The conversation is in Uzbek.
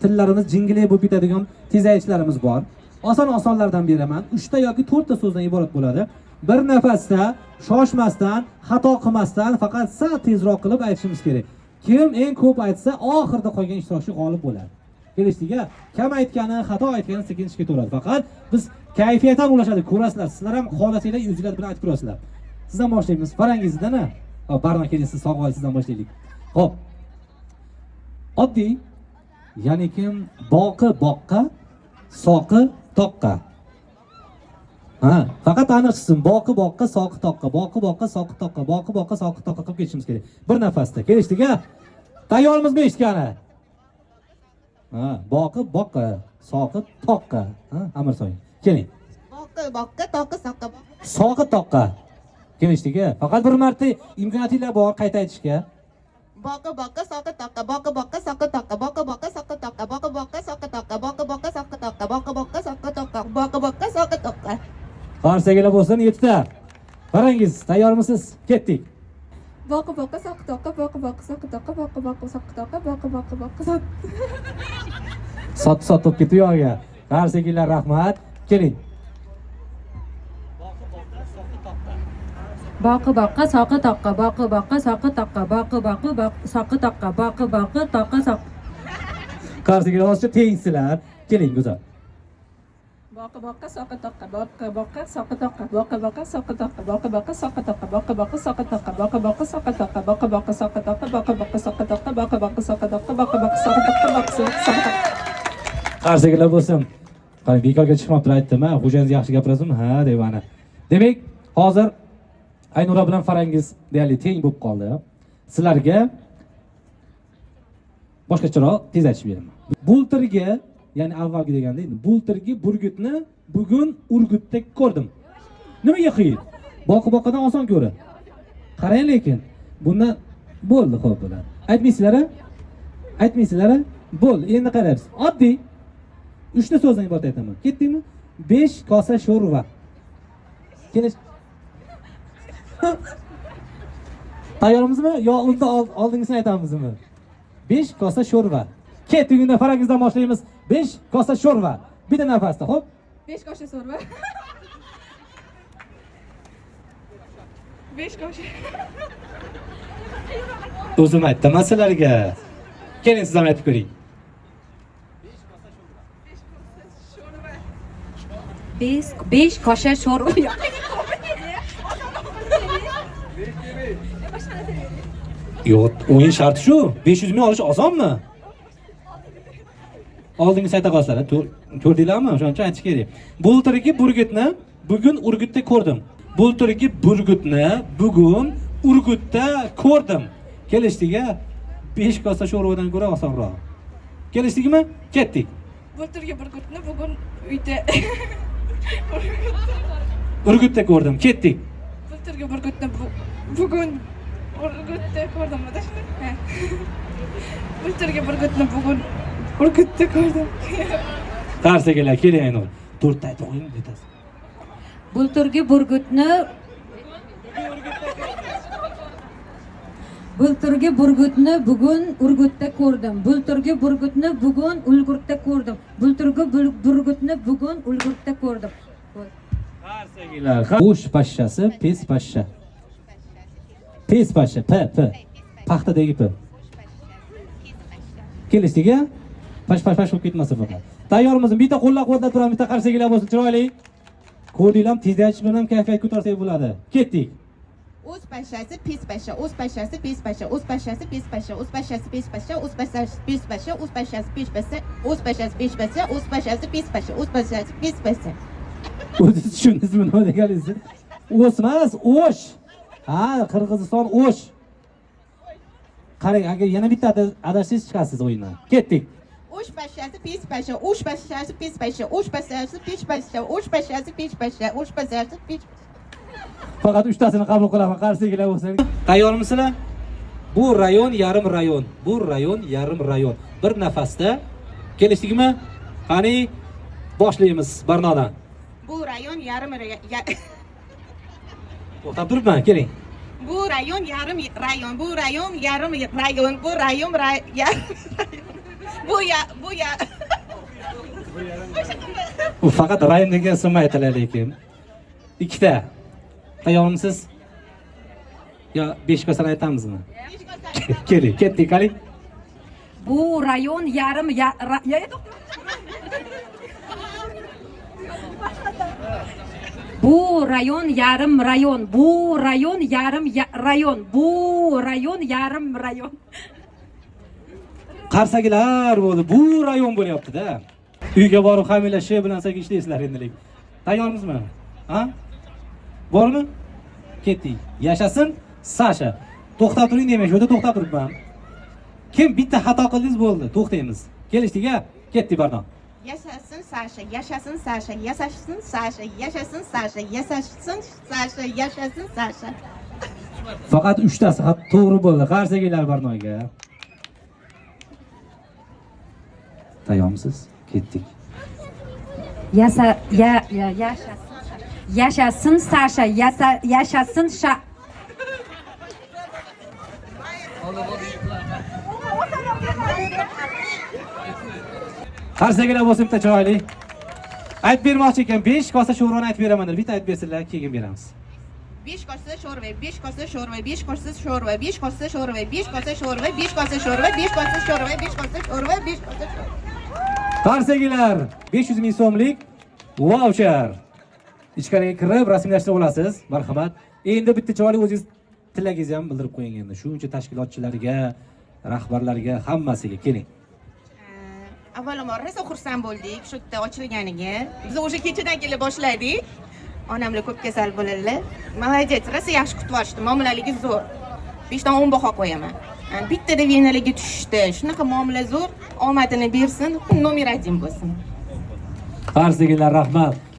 Tillarimiz jingili bo'lib ketadigan tezayishlarimiz bor. Oson osonlardan beraman. 3 ta yoki 4 ta so'zdan iborat bo'ladi. Bir nafasda, shoshmasdan, xato qilmasdan, faqat sal tezroq qilib aytishimiz kerak. Kim eng ko'p aytsa, oxirida qolgan ishtirokchi g'olib bo'ladi. Kelishdik'a? Kam aytgani, xato aytgani sekin ishga ketaveradi. Faqat biz kayfiyat ham ulashadi, ko'rasizlar. Sizlar ham xohlasanglar o'zinglar bilan aytib ko'rasizlar. Sizdan boshlaymiz. Farangizdan a? Hop, Barno keling, siz sog' sizdan boshlaylik. Xo'p. Oddiy, ya'ni kim boqi boqqa, soqi toqqa. Ha, faqat aniq chiqsin. Boqi boqqa, soqi toqqa, boqi boqqa, soqi toqqa, boqi boqqa, soqi toqqa qilib ketishimiz kerak. Bir nafasda. Kelishdik-a? Tayyormizmi eshitgani? Ha, boqi boqqa, soqi toqqa. Ha, Amir so'ng. Keling. Boqi boqqa, toqi soqqa. Soqi toqqa. Kelishdik-a? Faqat bir marta imkoniyatinglar bor qayta aytishga. Boqi boqqa, soqi toqqa, boqi boqqa, soqi toqqa, boqi boqqa, soqi toqqa, boqi boqqa, soqi toqqa, boqi boqqa, soqi toqqa, boqi boqqa, soqi toqqa, boqi boqqa, soqi toqqa. Qarsaklar bo'lsin yettita. Farangiz, tayyormisiz? Ketdik. Boqi boqqa soqi toqqa, boqi boqqa soqi toqqa, boqi boqqa soqi toqqa, boqi boqqa boqqa soq. Sot sot bo'lib ketdi uyog'iga. Qarsaklar, rahmat. Keling. Boqi boqqa soqi toqqa, boqi boqqa soqi toqqa, boqi boqi boq soqi toqqa, boqi boqi toqqa soq. Qarsaklar hozircha tengsizlar. Keling, go'zal. Boqi boqqa soqi toqqa, boqi boqqa soqi toqqa, boqi boqqa soqi toqqa, boqi boqqa soqi toqqa, boqi boqqa soqi toqqa, boqi boqqa soqi toqqa, boqi boqqa soqi toqqa, boqi boqqa soqi toqqa, boqi boqqa soqi toqqa, boqi boqqa soqi toqqa, boqi soqi toqqa. Qarsaklar bo'lsin. Qarang, bekorga chiqmabdi aytdim, ha, xo'jangiz yaxshi gapirasizmi? Ha, deb ana. Demak, hozir Aynura bilan Farangiz deyarli teng bo'lib qoldi. Sizlarga boshqacharoq tezlatishib beraman. Bultirgi, ya'ni avvalgi deganda endi bultirgi burgutni bugun Urgutda ko'rdim. Nimaga qiyin? Boqi boqadan oson ko'ra. Qarang lekin, bundan bo'ldi, xo'p bo'ladi. Aytmaysizlar a? Aytmaysizlar a? Bo'ldi, endi qaraymiz. Oddiy 3 ta so'zdan iborat aytaman. Ketdikmi? 5 kosa sho'rva. Kelish. Tayyormizmi? Yo unda oldingisini aytamizmi? 5 kosa sho'rva. Ketdik, unda Farangizdan boshlaymiz. 5 kosa sho'rva. Bitta nafasda, xo'p? 5 kosha so'rva. 5 kosha. O'zim aytdim sizlarga. Keling, siz ham aytib ko'ring. 5 kosha sho'rva. Yo'q, o'yin sharti shu. 500 ming olish osonmi? Oldingi ayta qolsalar, ko'rdinglarmi? O'shaning uchun aytish kerak. Bultirgi burgutni bugun Urgutda ko'rdim. Bultirgi burgutni bugun Urgutda ko'rdim. Kelishdik-a? 5 kosa sho'rvadan ko'ra osonroq. Kelishdikmi? Ketdik. Bulturgi burgutni bugun uyda Urgutda ko'rdim. Ketdik. Bulturgi burgutni bugun Urgutda ko'rdim. Ha. Bulturgi burgutni bugun Urgutda ko'rdim. Qarsaklar, keling Aynur. 4 ta aytib qo'ying, bittasi. Bulturgi burgutni Bulturgi burgutni bugun Urgutda ko'rdim. Bulturgi burgutni bugun Ulgurtda ko'rdim. Bulturgi burgutni bugun Ulgurtda ko'rdim. Qarsaklar. O'sh pashshasi, pes pashsha. Pes pashsha, p p. Paxtadagi p. Kelishdik-a? Pash pash pash bo'lib ketmasa faqat. Tayyormizmi? Bitta qo'llab-quvvatlab turamiz, bitta qarsaklar bo'lsin, chiroyli. Ko'rdinglarmi? Tezlatish bilan kayfiyat ko'tarsak bo'ladi. Ketdik. O'z pashshasi pes pashsha, o'z pashshasi pes pashsha, o'z pashshasi pes pashsha, o'z pashshasi pes pashsha, o'z pashshasi pes pashsha, o'z pashshasi pes pashsha, o'z pashshasi pes pashsha, o'z pashshasi pes pashsha, o'z pashshasi pes pashsha. O'zingiz tushundingizmi nima deganingizni? O'smas, o'sh. Ha, Qirg'iziston o'sh. Qarang, agar yana bitta adashsangiz chiqasiz o'yindan. Ketdik. O'sh pashshasi pes pashsha, o'sh pashshasi pes pashsha, o'sh pashshasi pes pashsha, o'sh pashshasi pes pashsha, o'sh pashshasi pes. Faqat uchtasini qabul qilaman, qarsaklar bo'lsin. Tayyormisizlar? Bu rayon yarim rayon, bu rayon yarim rayon. Bir nafasda kelishdikmi? Qani boshlaymiz Barnodan. Bu rayon yarim To'xtab turibman, keling. Bu rayon yarim rayon, bu rayon yarim rayon, bu rayon yarim rayon. Bu ya, bu ya. U faqat rayon degan ism aytiladi lekin. Ikkita. Tayyormisiz? Yo, 5 kosani aytamizmi? Keling, ketdik, qani. Bu rayon yarim ya, ra, ya, ya, to'xta. Bu rayon yarim rayon. Bu rayon yarim rayon. Bu rayon yarim rayon. Qarsagilar bo'ldi. Bu rayon bo'lyapti-da. Uyga borib hammalar she bilan sekin ishlaysizlar endilik. Tayyormizmi? Ha? Bormi? Ketdik. Yashasin Sasha. To'xtab turing demak, shu yerda to'xtab turibman. Kim bitta xato qildingiz bo'ldi, to'xtaymiz. Kelishdik-a? Ketdik Barno. Yashasin Sasha, yashasin Sasha, yashasin Sasha, yashasin Sasha, yashasin Sasha, yashasin Sasha. Faqat uchtasi to'g'ri bo'ldi. Qarsagilar Barnoyga. Tayyormisiz? Ketdik. Yasa ya ya yashasin. Yashasin Sasha, yasa yashasin Sha. Qarsagilar bo'lsin bitta chiroyli. Aytib bermoqchi ekan, 5 kosa sho'rvani aytib beraman dedi. Bitta aytib bersinlar, keyin beramiz. 5 kosa sho'rva, 5 kosa sho'rva, 5 kosa sho'rva, 5 kosa sho'rva, 5 kosa sho'rva, 5 kosa sho'rva, 5 kosa sho'rva, 5 kosa sho'rva, 5 kosa sho'rva. Qarsagilar 500 ming so'mlik voucher. Ichkariga kirib rasmiylashtirib olasiz. Marhamat. Endi bitta chiroyli o'zingiz tilagingizni ham bildirib qo'ying endi. Shuncha tashkilotchilarga, rahbarlarga, hammasiga keling. Avvalambor rosa xursand bo'ldik shu yerda ochilganiga. Biz o'sha kechadan kelib boshladik. Onamlar ko'p kasal bo'ladilar. Молодец, rosa yaxshi kutib olishdi. Muomalaligi zo'r. 5 dan 10 baho qo'yaman. Bittada venaligi tushdi. Shunaqa muomala zo'r. Omadini bersin, номер 1 bo'lsin. Qarsagilar rahmat.